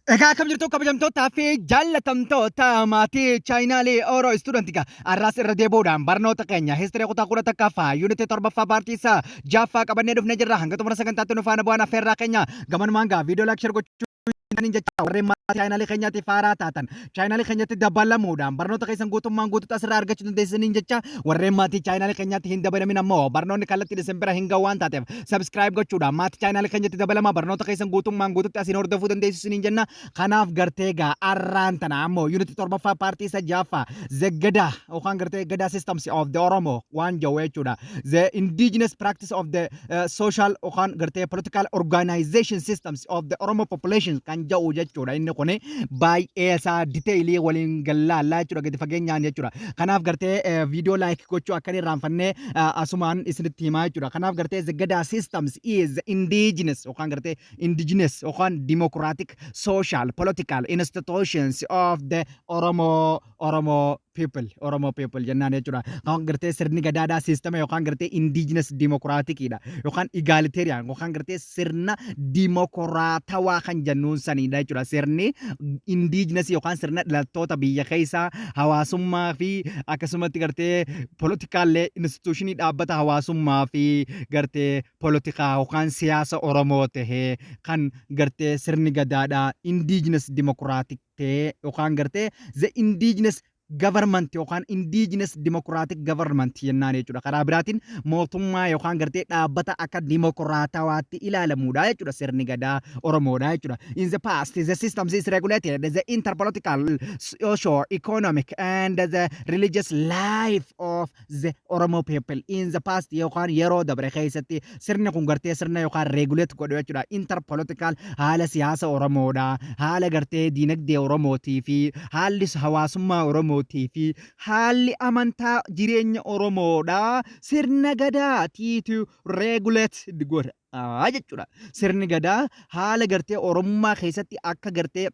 Egaa akkam jirtu, kabajamtootaa fi jaallatamtoota maatii chaayinaalee Oro Student? Egaa arraas irra deebi'uudhaan barnoota keenya history kutaa 11ffaa, yuunitii torbaffaa, paartii isaa jaaffaa qabannee dhufnee jirra. Hanga xumura sagantaatti nu faana bu'aan affeerraa keenya. Gamanumaan gaa viidiyoo like, share gochuu jecha, warreen maatii chaayinaalee keenyaatiif haaraa taatan chaayinaalee keenyatti dabalamuudhaan barnoota keessan guutummaan guutuutti asirraa argachuu dandeessaniin jecha, warreen maatii chaayinaalee keenyaatti hin dabalamin ammoo barnoonni kallattiin isin bira hin ga'u waan taateef subscribe gochuudhaan maatii chaayinaalee keenyatti dabalamaa, barnoota keessan guutummaan guutuutti asiin hordofuu dandeessu isiniin jenna. Kanaaf gartee gaa arraan tana ammoo yuunitii torbaffaa, paartii isa jaaffaa, the Gadaa yookaan gartee Gadaa systems of the Oromo waan jedhu jechuudha. The indigenous practice of the social yookaan gartee political organization systems of the Oromo population kan jedhu jechuudha. Inni kuni baay'ee isaa detailii waliin gallaallaa jechuudha, gadi fageenyaan jechuudha. Kanaaf gartee viidiyoo like gochuu akka hin irraanfannee asumaan isinitti himaa jechuudha. Kanaaf gartee the Gadaa systems is indigenous yookaan gartee indigenous yookaan democratic social political institutions of the Oromo people jennaan jechuudha. Kan gartee sirni gadaadhaa systema yookaan gartee indigenous democraticidha yookaan egalitarian yookaan gartee sirna dimokiraatawaa kan jennuun sanidha jechuudha. Sirni indigenous yookaan sirna dhalattoota biyya keessaa hawaasummaa fi akkasumatti gartee politicallee institutionii dhaabbata hawaasummaa fi gartee polotikaa yookaan siyaasa Oromoo tahee kan gartee sirni gadaadhaa indigenous democratic ta'ee yookaan gartee the indigenous government yookaan indigenous democratic government jennaan jechuudha. Karaa biraatiin mootummaa yookaan gartee dhaabbata akka dimokiraatawaatti ilaalamuudha jechuudha, sirni gadaa Oromoodha jechuudha. In the past, the system is regulated the interpolitical, socio, economic and the religious life of the Oromo people. In the past yookaan yeroo dabre keessatti sirni kun gartee sirna yookaan regulate godhu jechuudha. Interpolitical haala siyaasa Oromoodha, haala gartee diinagdee Oromootii fi haalli hawaasummaa Oromootii fi haalli amantaa jireenya Oromoodha. Sirna gadaatiitu regulate godha jechuudha. Sirni gadaa haala gartee Oromummaa keessatti akka gartee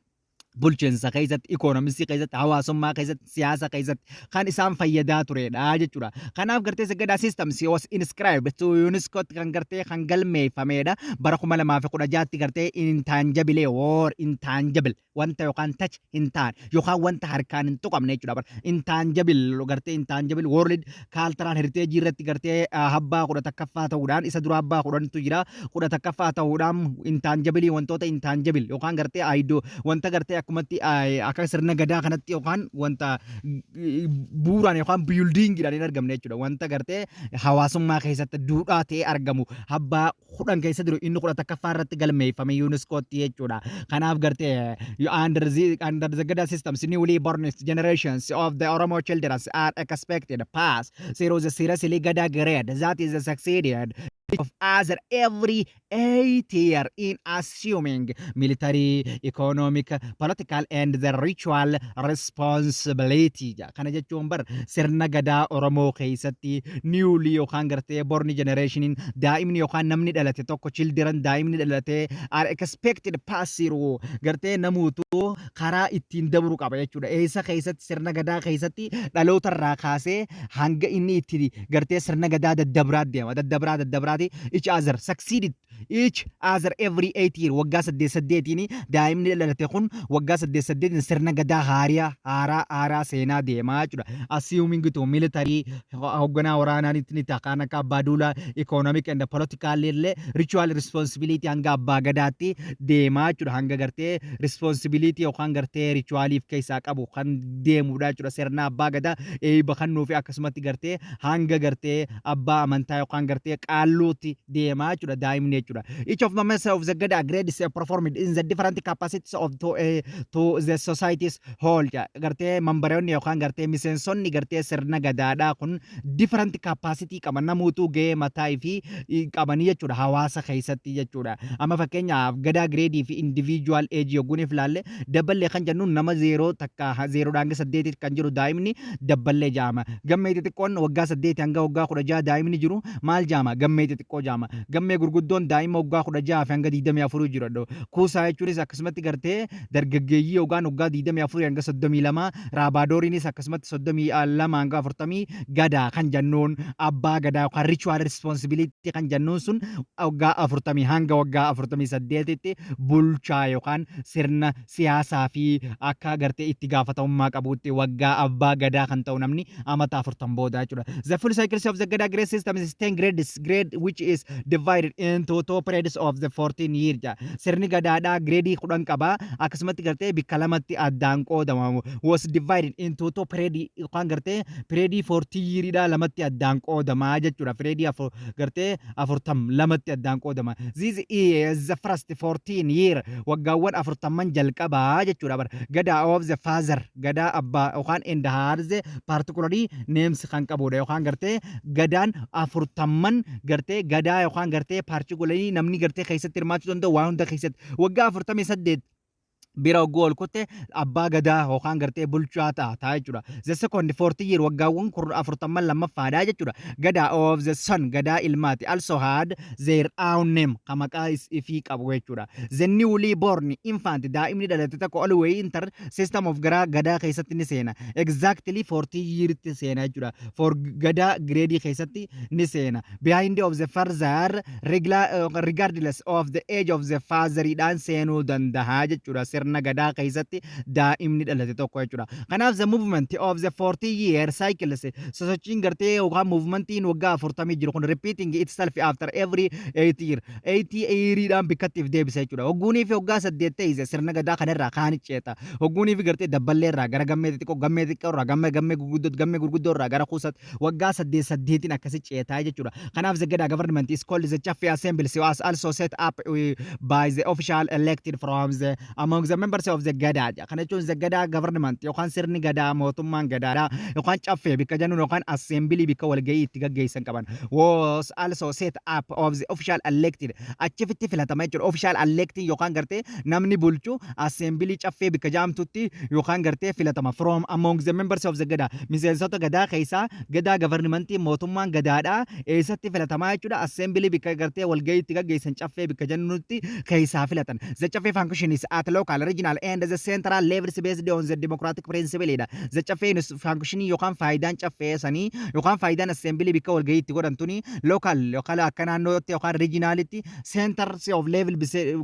bulchiinsa keessatti, ikoonomisii keessatti, hawaasummaa keessatti, siyaasa keessatti kan isaan fayyadaa turedha jechuudha. Kanaaf gartee Gadaa system was inscribed to UNESCO kan gartee kan galmeeffamedha. Bara 2016tti gartee intangible or intangible wanta yookaan touch hin taane yookaan wanta harkaan hin tuqamne jechuudha. Intangible gartee intangible world cultural heritage irratti gartee habbaa 11ffaa ta'uudhaan, isa dura abbaa 10tu jira, 11ffaa ta'uudhaan intangible, wantoota intangible yookaan gartee aayidoo wanta gartee akkumatti akka sirna gadaa kanatti yookaan wanta bu'uuraan yookaan buildingiidhaan hin argamne jechuudha. Wanta gartee hawaasummaa keessatti duudhaa ta'ee argamu abbaa 10 keessa jiru inni 11ffaa irratti galmeeffame UNESCOtti jechuudha. Kanaaf gartee under the Gada systems, newly born generations of the Oromo children are expected pass through the seriously Gada grade that is succeeded of other every 8 year in assuming military, economic, political and the ritual responsibility. Kana jechuun bar sirna gadaa Oromoo keessatti newly yookaan gartee born generationiin daa'imni yookaan namni dhalate tokko, children, daa'imni dhalate are expected pass through gartee namuutu karaa ittiin dabru qaba jechuudha. Eessa keessatti? Sirna gadaa keessatti dhaloota irraa kaasee hanga inni itti gartee sirna gadaa daddabraa deema. Daddabraa daddabraati each other succeeded each other every 8 year, waggaa saddeet saddeetiin daa'imni dhalate kun waggaa saddeet saddeetiin sirna gadaa haariyaa haaraa haaraa seenaa deemaa jechuudha. Assuming to military, hoogganaa waraanaanitti ni ta'a, kan akka abbaa duulaa, economic and political illee ritual responsibility hanga abbaa gadaatti deemaa jechuudha. Hanga gartee responsibility yookaan gartee ritualiif keessaa qabu kan deemudha jechuudha. Sirna abbaa gadaa eebba kennuu fi akkasumatti gartee hanga gartee abbaa amantaa yookaan gartee qaalluutti deemaa jechuudha daa'imni jechuudha. Each of the members of the Gada grade is performed in the different capacities of to the society's whole. Gartee memberoonni yookaan gartee miseensonni gartee sirna gadaadhaa kun different capacity qaban, namuutuu gahee mataa fi qabanii jechuudha hawaasa keessatti jechuudha. Amma fakkeenyaaf gadaa gradeii fi individual age yogguun ilaalle, dabballee kan jennuun nama zeeroo takka zeeroodhaan hanga saddeetitti kan jiru daa'imni dabballee jaama. Gammee xixiqqoon waggaa 8 hanga waggaa 16 daa'imni jiru maal jaama? Gammee. Xixiqqoo jaama. Gammee gurguddoon daa'ima waggaa 16 fi hanga 24 jiru. Kuusaa jechuunis akkasumatti gartee dargaggeeyyii yookaan waggaa 24 hanga 32. Raabadooriinis akkasumatti 32 hanga 40. Gadaa kan jennuun, abbaa gadaa yookaan ritual responsibility kan jennuun sun waggaa 40 hanga waggaa 48tti bulchaa yookaan sirna siyaasaa fi akka gartee itti gaafatamummaa qabutti waggaa abbaa gadaa kan ta'u namni amata 40 booda jechuudha. The full cycles of the Gada grade system is 10 grades grade, which is divided into two periods of the 14 year ja. Sirni gadaadhaa gradeii 10 qaba. Akkasumatti gartee bikka lamatti addaan qoodama. Was divided into two period yookaan gartee periodii 40 yearidhaa lamatti addaan qoodama jechuudha. Periodii afur gartee 40 lamatti addaan qoodama. This is the first 14 year, waggaawwan 40n jalqabaa jechuudha bara. Gadaa of the father, gadaa abbaa yookaan and has particularly names kan qabudha yookaan gartee gadaan 40n gartee gadaa yookaan gartee particularly namni gartee keessatti hirmaachuu danda'u waan hunda keessatti waggaa 48 bira hogguu ol kutte abbaa gadaa yookaan gartee bulchaa ta'a jechuudha. The second 40 year, waggaawwan 40n lammaffaadha jechuudha. Gadaa of the son, gadaa ilmaati, also had their own name, kan maqaa ifii qabu jechuudha. The newly born infant, daa'imni dhalate tokko, always enter system of garaa gadaa keessatti ni seena. Exactly 40 year seena jechuudha. For gadaa gradeii keessatti ni seena. Behind of the father regardless of the age of the father dhaan seenuu danda'a jechuudha. Sirna gadaa keessatti daa'imni dhalate tokko jechuudha. Kanaaf the movement of the 40 year cycles, sosochiin gartee yookaan movementiin waggaa 40 jiru kun, repeating itself after every 8 year. 8 yeariidhaan bikkattiif deebisa jechuudha. Hogguunii fi waggaa 8 ta'ise sirna gadaa kanarraa kaan ceeta. Hogguunii fi gartee dabballee irraa gara gammee xixiqqoo, gammee xixiqqoo irraa gammee gammee gurguddoo, gammee gurguddoo irraa gara kuusatti waggaa saddeet saddeetiin akkasi ceetaa jechuudha. Kanaaf the Gadaa government is called the Chaffee Assembly, was also set up by the official elected from the among the members of the Gadaa. Kana jechuun the Gadaa government yookaan sirni Gadaa, mootummaan Gadaadha yookaan caffee bikka jennuun yookaan assembly bikka walgahii itti gaggeessan qaban was also set up of the official elected, achifitti filatama jechuudha. Official elected yookaan gartee namni bulchu assembly caffee bikka jaamtutti yookaan gartee filatama from among the members of the Gadaa, miseensota Gadaa keessaa. Gadaa governmentii, mootummaan Gadaadha, eessatti filatamaa jechuudha? Assembly bikka gartee walgahii itti gaggeessan, caffee bikka jennutti keessaa filatan. The caffee function is at local, regional and the central levels based on the democratic principle dha. The caffee function yookaan faayidaan caffee sanii yookaan faayidaan assembly bikka walgahii itti godhan tuni local yookaan akka naannootti yookaan regionalitti centers of level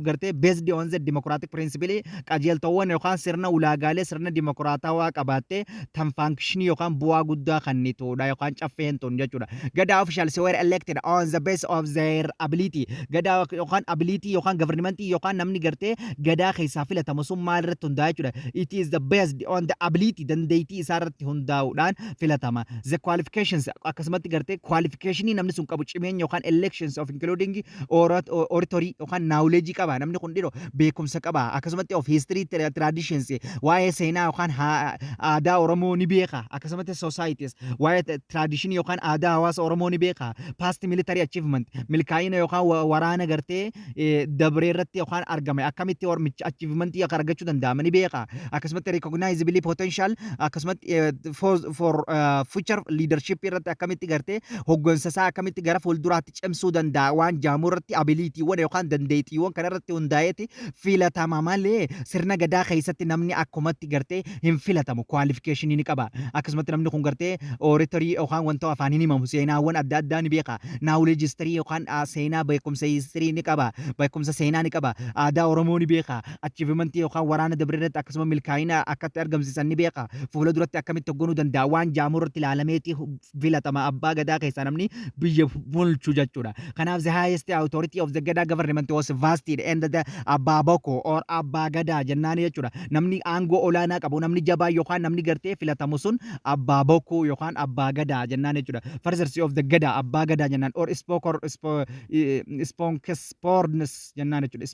gartee based on the democratic principle, qajeeltowwan yookaan sirna ulaagaalee sirna dimokiraatawaa qabaattee tan function yookaan bu'aa guddaa kennituudha yookaan caffeen tun jechuudha. Gadaa officials were elected on the base of their ability. Gadaa yookaan ability yookaan governmentii yookaan namni gartee gadaa keessaa filatamu sun maal irratti hundaa'a jechuudha? It is the based on the ability, dandeettii isaa irratti hundaa'uudhaan filatama. The qualifications, akkasumatti gartee qualificationii namni sun qabu, cimeenya yookaan elections of including oratory yookaan knowledge qaba, namni kun dhiroo beekumsa qaba, akkasumatti of history, traditions, waa'ee seenaa yookaan aadaa Oromoo ni beeka, akkasumatti societies, waa'ee tradition yookaan aadaa hawaasa Oromoo ni beeka, past military achievement, milkaa'ina yookaan waraana gartee dabree irratti yookaan argame akkamitti ormicha achievementii akka argachuu danda'ama ni beeka, akkasumatti recognizably potential, akkasumatti for future leadership irratti akkamitti gartee hoggansa isaa akkamitti gara fuulduraatti cimsuu danda'a waan jaamuu irratti abilityiiwwan yookaan dandeettiiwwan kana irratti hundaa'eeti filatama malee sirna gadaa keessatti namni akkumatti gartee hin filatamu. Qualificationii ni qaba, akkasumatti namni kun gartee oratory yookaan wanta afaan hin himamu, seenaawwan adda addaa ni beeka, knowledge history yookaan seenaa, beekumsa history ni qaba, beekumsa seenaa ni qaba, aadaa Oromoo ni beeka, achievementii yookaan waraana dabre irratti akkasuma milkaa'ina akkatti argamsiisan ni beeka, fuula duratti akkamitti hoogganuu danda'a waan jaamuu irratti ilaalameeti filatama abbaa gadaa keessaa namni biyya bulchu jechuudha. Kanaaf the highest authority of the Gadaa government was vested and the Abbaa Bokkuu or Abbaa Gadaa jennaan jechuudha. Namni aangoo olaanaa qabu, namni jabaa yookaan namni gartee filatamu sun Abbaa Bokkuu yookaan Abbaa Gadaa jennaan jechuudha. Fathers of the Gadaa, Abbaa Gadaa jennaan, or spokespersons jennaan jechuudha.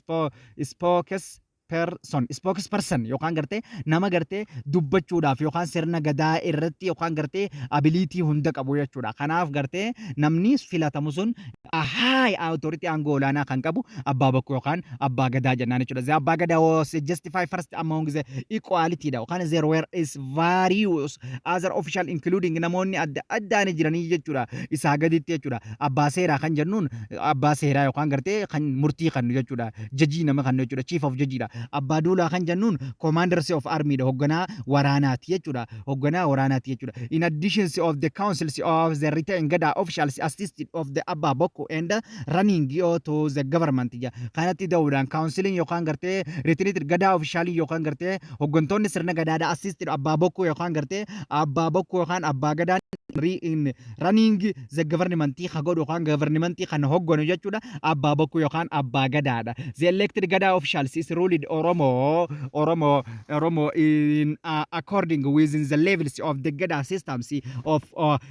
Spokes Person, spokesperson yookaan gartee nama gartee dubbachuudhaaf yookaan sirna gadaa irratti yookaan gartee ability hunda qabu jechuudha. Kanaaf gartee namni filatamu sun high authority, aangoo olaanaa kan qabu abbaa bokkuu yookaan abbaa gadaa jennaan jechuudha. The abbaa gadaa was justified first among the equality dha yookaan there were is various other official, including namoonni adda addaan jiranii jechuudha isaa gaditti jechuudha. Abbaa seeraa kan jennuun abbaa seeraa yookaan gartee kan murtii kennu jechuudha. Jajii nama kennu jechuudha. Chief of judge dha. Abbaa duulaa kan jennuun commanders of army dha. Hoogganaa waraanaati jechuudha. Hoogganaa waraanaati jechuudha. In addition of the councils of the retained Gada officials assisted of the Abba Bokku and running to the government ja. Kanatti da'uudhaan counciliin yookaan gartee retained Gadaa officialii yookaan gartee hooggantoonni sirna gadaadha assisted Abbaa Bokkuu yookaan gartee Abbaa Bokkuu yookaan Abbaa Gadaan in running the government ka godhu yookaan government kan hogganu jechuudha, Abbaa Bokkuu yookaan Abbaa Gadaadha. The elected Gadaa officials is ruled Oromo in according within the levels of the Gadaa systems of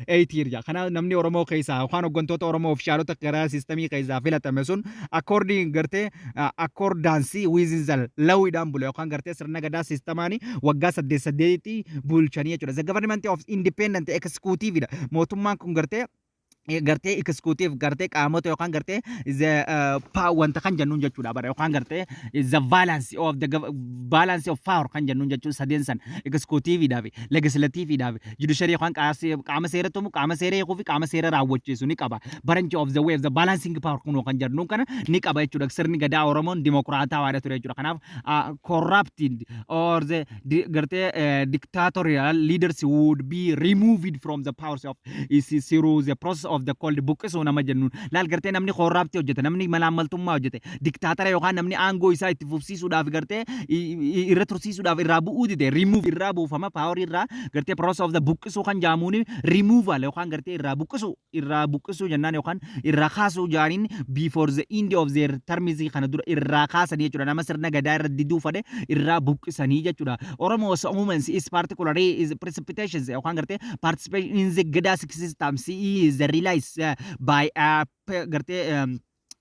8 years. Kanaaf namni Oromoo keessaa yookaan hooggantoota Oromoo officialota garaa systemii keessaa filatame sun according gartee accordance within the lawidhaan bula yookaan gartee sirna gadaa systemaanii waggaa saddeet saddeetti bulchanii jechuudha. The government of independent executive dha. Mootummaan kun gartee executive gartee qaamota yookaan gartee the wanta kan jennuun jechuudha bara yookaan gartee the balance of the balance of power kan jennuun jechuudha. Sadeen san, executive dhaa fi legislative dhaa fi judiciary yookaan qaama seera tumu, qaama seera eeguu fi qaama seera raawwachiisu ni qaba. Branch of the way of the balancing power kun kan jennuun kana ni qaba jechuudha. Sirni gadaa Oromoon dimokiraatawaadha ture jechuudha. Kanaaf corrupted or the gartee dictatorial leaders would be removed from the powers of is through the process of the called buqqisuu nama jennuun. Laal, gartee namni corrupt hojjete, namni malaammaltummaa hojjete, diktaatara yookaan namni aangoo isaa itti fufsiisuudhaaf gartee irra tursiisuudhaaf irraa bu'uu dide, remove, irraa buufama power irraa. Gartee process of the buqqisuu kan jaamuun removal yookaan gartee irraa buqqisuu jennaan yookaan irraa kaasuu jaaniin before the end of their terms, kana dura irraa kaasanii jechuudha. Nama sirna gadaa irra diduu fade irraa buqqisanii jechuudha. Oromo women is particularly is precipitations yookaan gartee participation in the Gadaa system is realized by gartee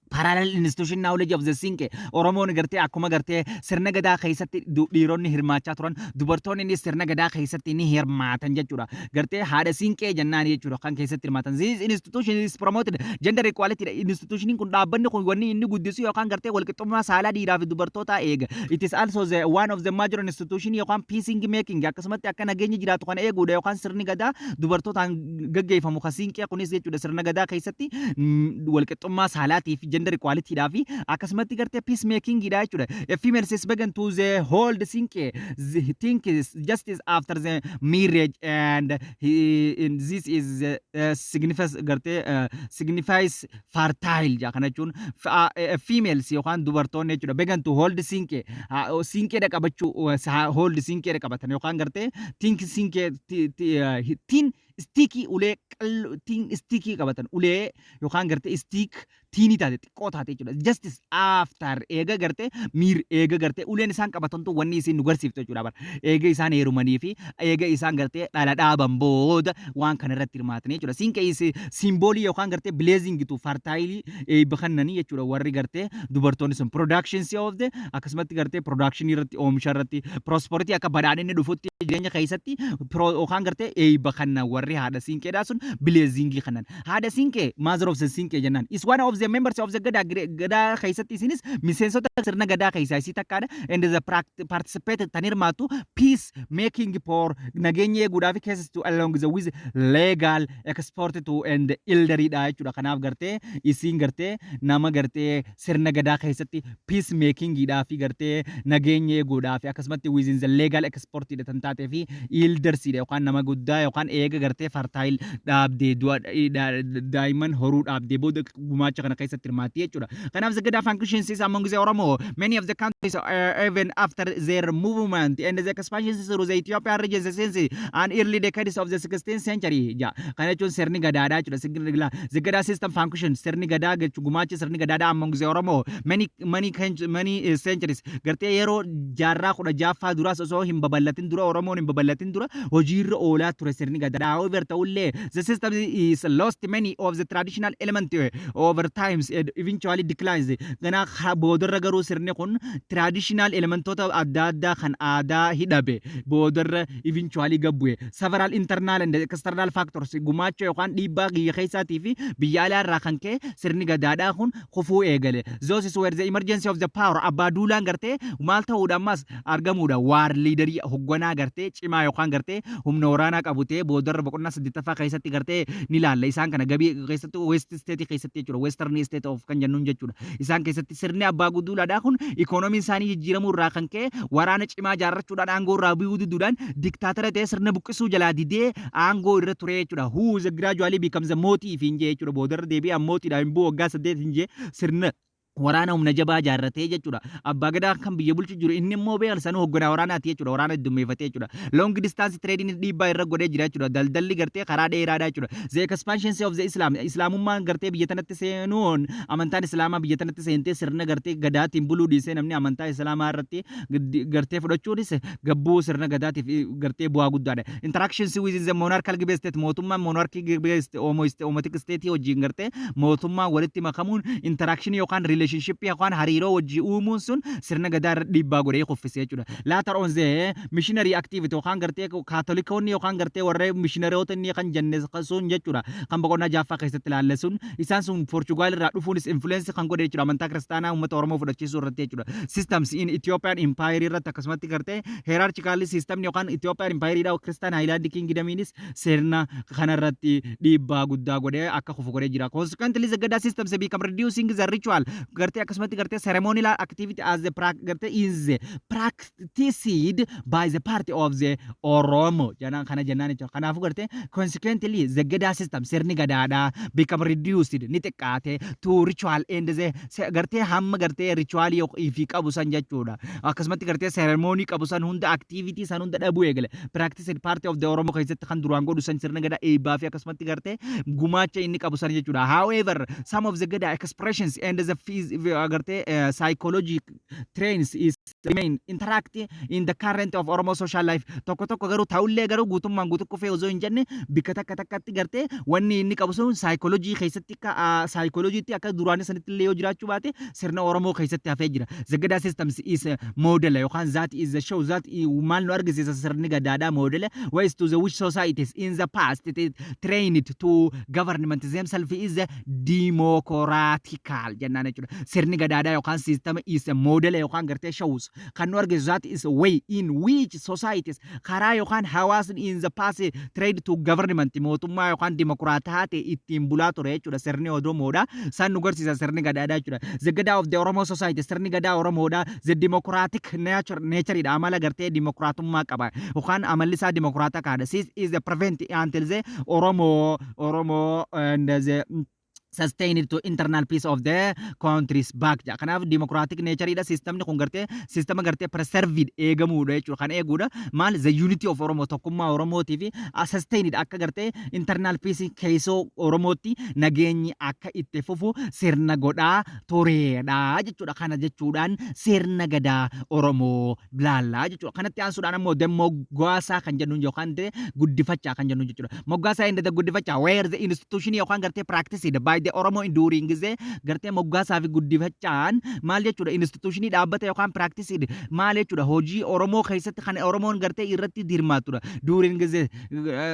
parallel institution knowledge of the Siinqee. Oromoon gartee akkuma gartee sirna gadaa keessatti dhiironni hirmaachaa turan, dubartoonni inni sirna gadaa keessatti ni hirmaatan jechuudha. Gartee haadha siinqee jennaan jechuudha kan keessatti hirmaatan. This institution is promoted gender equality. Institutioniin kun, dhaabbanni kun, wanni inni guddisu yookaan gartee walqixxummaa saalaa dhiiraa fi dubartootaa eega. It is also the one of the major institution yookaan peacing making, akkasumatti akka nageenyi jiraatu kan eeguudha yookaan sirni gadaa dubartootaan gaggeeffamu kan siinqee kunis jechuudha. Sirna gadaa keessatti walqixxummaa saalaatii fi gender equality dhaa fi akkasumatti gartee peace making dha jechuudha. A female is began to the hold siinqee the think is justice after the marriage and he, in this is signifies gartee signifies fertile ja. Kana jechuun females yookaan dubartoonni jechuudha began to hold siinqee, siinqeedha qabachuu, hold siinqeedha qabatan yookaan gartee think siinqee thin stickii, ulee qal'oo, thin stickii qabatan, ulee yookaan gartee stick thinii taate, xiqqoo taate jechuudha. Just after eega gartee miir eega gartee uleen isaan qabatantu wanni isin nu garsiiftu jechuudha bara. Eega isaan heerumanii fi eega isaan gartee dhala dhaaban booda waan kana irratti hirmaatanii jechuudha. Siinqee is symbolii yookaan gartee blessing to fertile eebba kennanii jechuudha warri gartee dubartoonni sun productions of the akkasumatti gartee production irratti, oomisha irratti, prosperity, akka badhaadhinni dhufutti jireenya keessatti yookaan gartee eebba kennan warri haadha siinqeedhaa sun blessingii kennan. Haadha siinqee, mother of the siinqee jennaan, is one of the members of the gadaa. Gadaa keessatti isinis miseensota sirna gadaa keessaa isii takkaadha. And the participate tan hirmaattu peace making for nageenya eeguudhaaf keessattuu along the with legal expert to and elderidha jechuudha. Kanaaf gartee isiin gartee nama gartee sirna gadaa keessatti peace makingidhaa fi gartee nageenya eeguudhaaf akkasumatti within the legal expert tan taatee fi eldersidha yookaan nama guddaa yookaan eega gartee fertile dhaabdee, du'a daa'imman horuu dhaabdee booda gumaacha kana keessatti hirmaatti jechuudha. Kanaaf the Gadaa functions is among the Oromo many of the countries even after their movement and the expansion through the Ethiopian regions since an early decades of the 16th century. Ja. Kana jechuun sirni gadaadhaa jechuudha. The Gadaa system function, sirni gadaa jechuun gumaachi sirni gadaadhaa among the Oromo many many many centuries, gartee yeroo jaarraa 16ffaa duraas osoo hin babal'atin dura, Oromoon hin babal'atin dura hojiirra oolaa ture sirni gadaadhaa. However, ta'ullee the system is lost many of the traditional element over Times eventually declines. Ganaa boodarra garuu sirni kun traditional elementoota adda addaa kan aadaa hidhabe boodarra eventually gabbu'e. Several internal and external factors, gumaacha yookaan dhiibbaa biyya keessaatii fi biyya alaa irraa kan ka'e sirni gadaadhaa kun kufuu eegale. Those were the emergency of the power. Abbaa Duulaan gartee maal ta'uudha ammas argamuudha. War leaderii, hogganaa gartee cimaa yookaan gartee humna waraanaa qabu ta'ee boodarra boqonnaa saddeettaffaa keessatti gartee ni ilaalla. Isaan kana gabii keessatti West State keessatti jechuudha. Western State of kan jennuun jechuudha. Isaan keessatti sirni Abbaa Duulaadhaa kun ikoonomiin isaanii jijjiiramuu irraa kan ka'e waraana cimaa jaarrachuudhaan aangoo irraa bu'uu diduudhaan diktaatara ta'ee sirna buqqisuu jalaa didee aangoo irra ture jechuudha. Who is gradually becomes a mootii fi hin jee jechuudha. Boodarra deebi'ee mootiidhaan hin bu'u waggaa 8 hin jee sirna waraana humna jabaa jaarratee jechuudha. Abbaa Gadaa kan biyya bulchu jiru inni immoo beekal sanuu hoogganaa waraanaati jechuudha. Waraana heddummeeffatee jechuudha. Long distance trading dhiibbaa irra godhee jira jechuudha. Daldalli gartee karaa dheeraadha jechuudha. The expansion of the Islam, Islaamummaan gartee biyya tanatti seenuun, amantaan Islaamaa biyya tanatti seentee sirna gartee gadaatiin buluu dhiisee namni amantaa Islaamaa irratti gartee fudhachuunis gabbuu sirna gadaatiif gartee bu'aa guddaadha. Interactions within the monarchical state, mootummaan monarchy based Omotic state wajjin gartee mootummaan walitti makamuun interaction yookaan relationship yookaan hariiroo wajjii uumuun sun sirna gadaa irra dhiibbaa godhee kuffise jechuudha. Later on the missionary activity yookaan gartee kaatolikoonni yookaan gartee warra missionaryota inni kan jenne sun jechuudha. Kan boqonnaa jaaffaa keessatti ilaalle sun isaan sun Portugal irraa dhufuunis influence kan godhe jechuudha. Amantaa kiristaanaa uummata Oromoo fudhachiisuu irratti jechuudha. Systems in Ethiopian Empire irratti akkasumatti gartee hierarchical system yookaan Ethiopian Empire dha Christian Highland Kingdomiinis sirna kanarratti dhiibbaa guddaa godhee akka kufu godhee jira. Consequently, the Gada systems become reducing the ritual gartee akkasumatti gartee ceremonial activity as the gartee is practiced by the party of the Oromo janaan kana jennaan jechuudha. Kanaafuu gartee consequently the Gada system, sirni gadaadhaa, become reduced, ni xiqqaate, to ritual and the gartee hamma gartee ritualii fi qabu san jechuudha. Akkasumatti gartee ceremony qabu san hunda, activity san hunda dhabuu eegale. Practiced party of the Oromo keessatti kan duraan godhu san sirna gadaa eebbaa fi akkasumatti gartee gumaacha inni qabu san jechuudha. However, some of the Gada expressions and the gartee psychology trains is remain interact in the current of Oromo social life. Tokko tokko garuu ta'ullee garuu guutummaan guutuu kufee osoo hin jenne bikka takka takkatti gartee wanni inni qabu sun psychology keessatti akka psychologytti akka duraanii sanitti illee yoo jiraachuu baate sirna Oromoo keessatti hafee jira. The Gada systems is model yookaan that is the show that maal nu argisiisa sirni gadaadhaa model ways to the which societies in the past it is trained to government themselves is democratical jennaan jechuudha. Sirni gadaadhaa yookaan system is a model yookaan gartee shows kan nu argisiisu that is a way in which societies, karaa yookaan hawaasni, in the past trained to government, mootummaa yookaan dimokiraataa ta'e ittiin bulaa ture jechuudha. Sirni Oromoodha. San nu garsiisa sirni gadaadhaa jechuudha. The Gadaa of the Oromo society, sirni gadaa Oromoodha. The democratic nature natureidha. Amala gartee dimokiraatummaa qaba. Yookaan amalli isaa dimokiraataa kaadha. This is the prevent until the Oromo and the sustained to internal peace of the countries back jedha. Kanaaf democratic natureidha. Systemni kun gartee systema gartee preserved eegamuudha jechuudha. Kan eeguudha maal? The unity of Oromo, tokkummaa Oromootii fi sustained akka gartee internal peace keessoo Oromootti nageenyi akka itti fufu sirna godhaa tureedha jechuudha. Kana jechuudhaan sirna gadaa Oromoo laallaa jechuudha. Kanatti aansuudhaan ammoo moggaasaa kan jennuun yookaan guddifachaa kan jennuun jechuudha. Moggaasaa inni guddifachaa where the institution yookaan gartee practiced by the Oromo during the gartee moggaasaa fi guddifachaan maal jechuudha? Institutionii dhaabbata yookaan practiced maal jechuudha? Hojii Oromoo keessatti kan Oromoon gartee irratti hirmaatudha. During the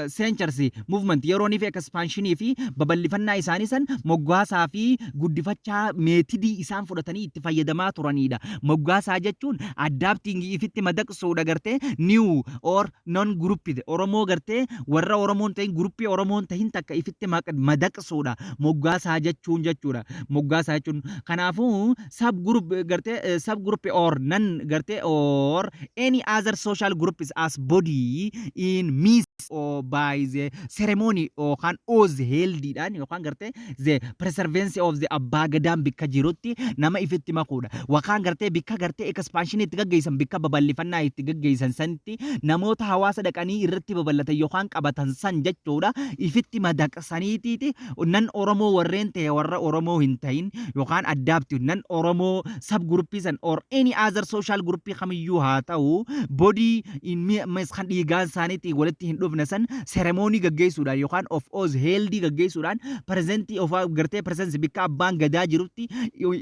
centuries movement yeroonii fi expansionii fi babal'ifannaa isaanii san moggaasaa fi guddifachaa methodii isaan fudhatanii itti fayyadamaa turanidha. Moggaasaa jechuun adapting, ifitti madaqsuudha gartee new or non grouped Oromoo, gartee warra Oromoon ta'in, groupii Oromoon ta'in takka ifitti madaqsuudha. Moggaasaa jechuun jechuudha. Moggaasaa jechuun kanaafuu sub group gartee sub group or non gartee or any other social groups as body in means or by the ceremony yookaan oath heldiidhaan yookaan gartee the preservance of the Abbaa Gadaan bikka jirutti nama ifitti makuudha. Yookaan gartee bikka gartee expansion itti gaggeessan, bikka babal'ifannaa itti gaggeessan sanitti namoota hawaasa dhaqanii irratti babal'atan yookaan qabatan san jechuudha. Ifitti madaqsaniitiiti nan Oromoo Warreen ta'e, warra Oromoo hin ta'in yookaan adopted non Oromoo sub groupii san or any other social groupii kamiyyuu haa ta'u, body kan dhiigaan isaaniitiin walitti hin dhufne san ceremony gaggeessuudhaan yookaan of oath heldii gaggeessuudhaan, presentii of gartee presence bikka abbaan gadaa jirutti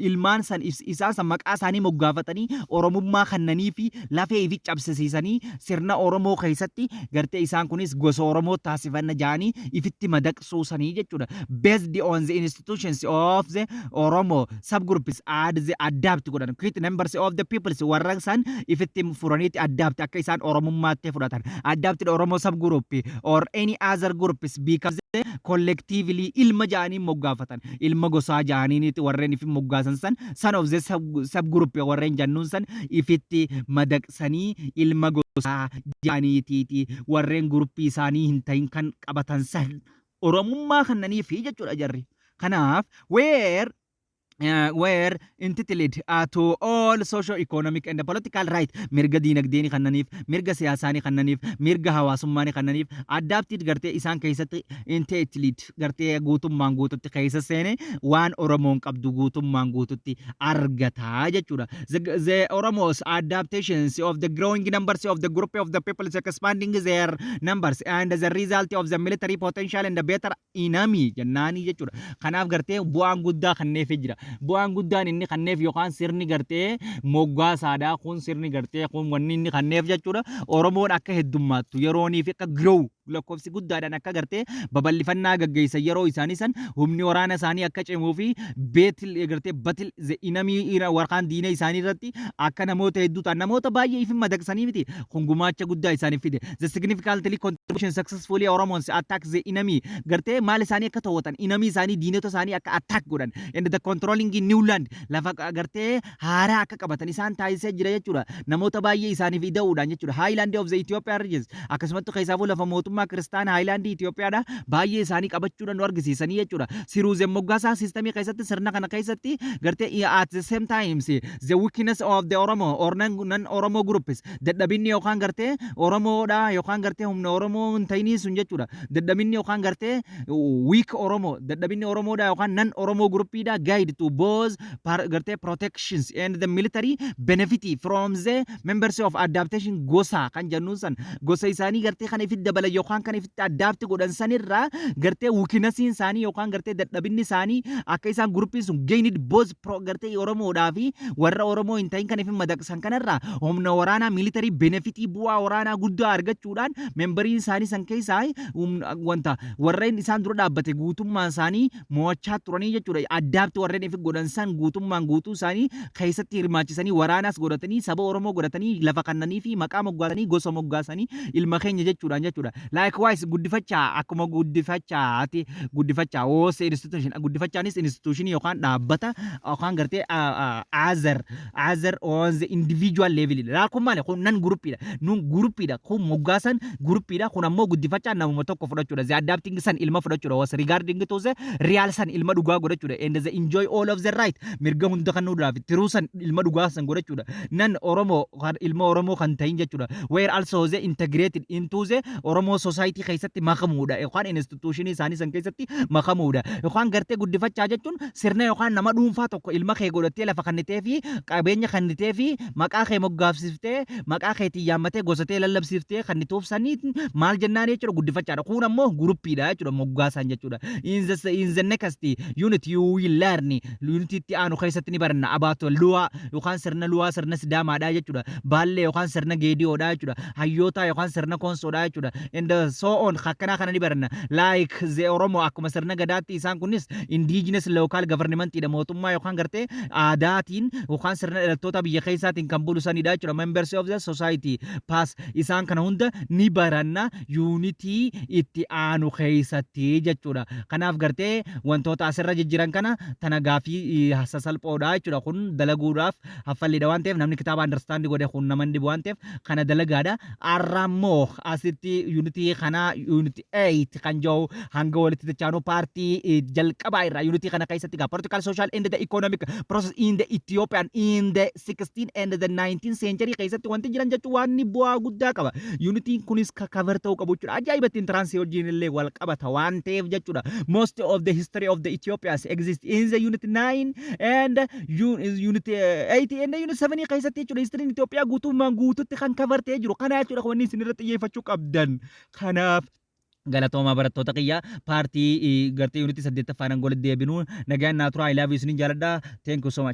ilmaan san isaan san maqaa isaanii moggaafatanii, Oromummaa kannanii fi lafee ifi cabsisiisanii, sirna Oromoo keessatti gartee isaan kunis gosa Oromoo taasifanna jaanii ifitti madaqsuu sanii jechuudha. Based on the institutions of the Oromo subgroups add the adapt godhan. Quick numbers of the peoples warra san ifitti furaniitti adapt akka isaan Oromummaatti fudhatan. Adapted Oromo subgroup or any other groups because collectively ilma jaanii moggaafatan. Ilma gosaa jaaniinitti warreen ifi moggaasan san, son of the subgroup warreen jennuun san ifitti madaqsanii, ilma gosaa jaaniitiiti warreen groupii isaanii hin ta'in kan qabatan san Oromummaa kannanii fi jechuudha jarri. Kanaaf were entitled to all socio-economic and political right, mirga diinagdee ni kannaniif, mirga siyaasaa ni kannaniif, mirga hawaasummaa ni kannaniif. Adopted gartee isaan keessatti entitled gartee guutummaan guututti keessa seene, waan Oromoon qabdu guutummaan guututti argataa jechuudha. The Oromos adaptations of the growing numbers of the group of the people is expanding their numbers and the result of the military potential and the better enemy jennaanii jechuudha. Kanaaf gartee bu'aan guddaa kanneefii jira. Bu'aan guddaan inni kanneef yookaan sirni gartee moggaasaadha kun, sirni gartee kun wanni inni kanneef jechuudha. Oromoon akka heddummaattu yeroonii fi akka grow lakkoofsi guddaadhaan akka gartee babal'ifannaa gaggeessan, yeroo isaanii san humni waraana isaanii akka cimuu fi battle gartee battle enemy warqaan diina isaanii irratti akka namoota hedduu ta'an, namoota baay'ee ifin madaqsanii miti, kun gumaacha guddaa isaaniif fide. The significantly contribution successfully Oromons attack the enemy gartee maal isaanii akka to'atan, enemy isaanii, diinota isaanii akka attack godhan and the controlling new land, lafa gartee haaraa akka qabatan isaan taasisee jira jechuudha. Namoota baay'ee isaaniif ida'uudhaan jechuudha. Highland of the Ethiopia regions akkasumatti keessaafuu lafa mootummaa kiristaana highland Itoophiyaadha baay'ee isaanii qabachuudhaan nu argisiisanii jechuudha. Siruuzeen moggaasaa systemii keessatti, sirna kana keessatti gartee at the same times the weakness of the Oromo or non Oromo groups, dadhabinni yookaan gartee Oromoodha yookaan gartee humna Oromoo hin ta'inii sun jechuudha. Dadhabinni yookaan gartee weak Oromo, dadhabinni Oromoodha yookaan non Oromo groupiidha guide to both gartee protections and the military benefit from the members of adaptation gosa kan jennuun san, gosa isaanii gartee kan ifitti dabalan yookaan kan ifitti adapt godhan sanirraa gartee weaknessiin isaanii yookaan gartee dadhabinni isaanii akka isaan groupiin sun gained both pro gartee Oromoodhaa fi warra Oromoo hin ta'in kan ifin madaqsan kanarraa humna waraanaa, military benefitii, bu'aa waraanaa guddaa argachuudhaan memberiin isaanii san keessaa wanta warreen isaan dura dhaabbate guutummaan isaanii mo'achaa turanii jechuudha. Adopt warreen ifi godhan san guutummaan guutuu isaanii keessatti hirmaachisanii, waraanaas godhatanii, saba Oromoo godhatanii, lafa kannanii fi maqaa moggaasanii, gosa moggaasanii, ilma keenya jechuudhaan jechuudha. Likewise guddifachaa, akkuma guddifachaati, guddifachaa was institution, guddifachaanis institution yookaan dhaabbata yookaan gartee other on the individual level dha. Kun maali? Kun non groupiidha. Nun groupiidha. Kun moggaasan groupiidha. Kun ammoo guddifachaa namuma tokko fudhachuudha. The adopting son, ilma fudhachuudha. Was regarding to the real son, ilma dhugaa godhachuudha. And the enjoy all of the right, mirga hunda kan nuudhaaf true son, ilma dhugaa san godhachuudha. Non Oromoo ilma Oromoo kan ta'in jechuudha. Where also the integrated into the Oromoo society keessatti makamuudha yookaan institutionii isaanii san keessatti makamuudha. Yookaan gartee guddifachaa jechuun sirna yookaan nama dhuunfaa tokko ilma kee godhattee, lafa kennitee fi qabeenya kennitee fi maqaa kee moggaafsiftee, maqaa keetiin yaammatee, gosatee lallabsiiftee kennituuf sanii maal jennaan jechuudha? Guddifachaadha. Kun ammoo groupiidha jechuudha, moggaasaan jechuudha. In the next unit you will learn, unit itti aanu keessatti ni baranna, about luwaa yookaan sirna luwaa, sirna Sidaamaadha jechuudha. Baallee yookaan sirna Geediyoodha jechuudha. Hayyoota yookaan sirna Konsoodha jechuudha. And so on, akkanaa kana ni baranna. Like the Oromo, akkuma sirna gadaatti isaan kunis indigenous local governmentidha, mootummaa yookaan gartee aadaatiin yookaan sirna dhalattoota biyya keessaatiin kan bulu sanidha jechuudha. Members of the society pass isaan kana hunda ni baranna unitii itti aanu keessatti jechuudha. Kanaaf gartee wantoota asirra jijjiiran kana tana gaafii sasalphoodha jechuudha. Kun dalaguudhaaf haffalliidha waan ta'eef, namni kitaaba understand godhe kun nama hin dhibu waan ta'eef kana dalagaadha. Har'a immoo asitti unitii Unitii kana, unit 8 kan jiru, hanga walitti dachaanu partii jalqabaa irraa unitii kana keessatti gaa political, social and the economic process in the Ethiopian in the 16 and the 19th century keessatti wanti jiran jechuun waan inni bu'aa guddaa qaba. Unitiin kunis ka cover ta'uu qabu jechuudha. Ajaa'ibatti entranceii wajjin illee wal qabata waan ta'eef jechuudha. Most of the history of the Ethiopians exist in the unit 9 and unit 8 and unit 7 keessatti jechuudha. History Itoophiyaa guutummaan guututti kan cover ta'ee jiru. Kana jechuudha wanni isin irratti xiyyeeffachuu qabdan. Kanaaf galatoomaa barattoota kiyya, partii gartee unitii saddeettaffaan angolitti deebinuu nagaan naa turaa. I love you, isinin jaaladha. Thank you so much.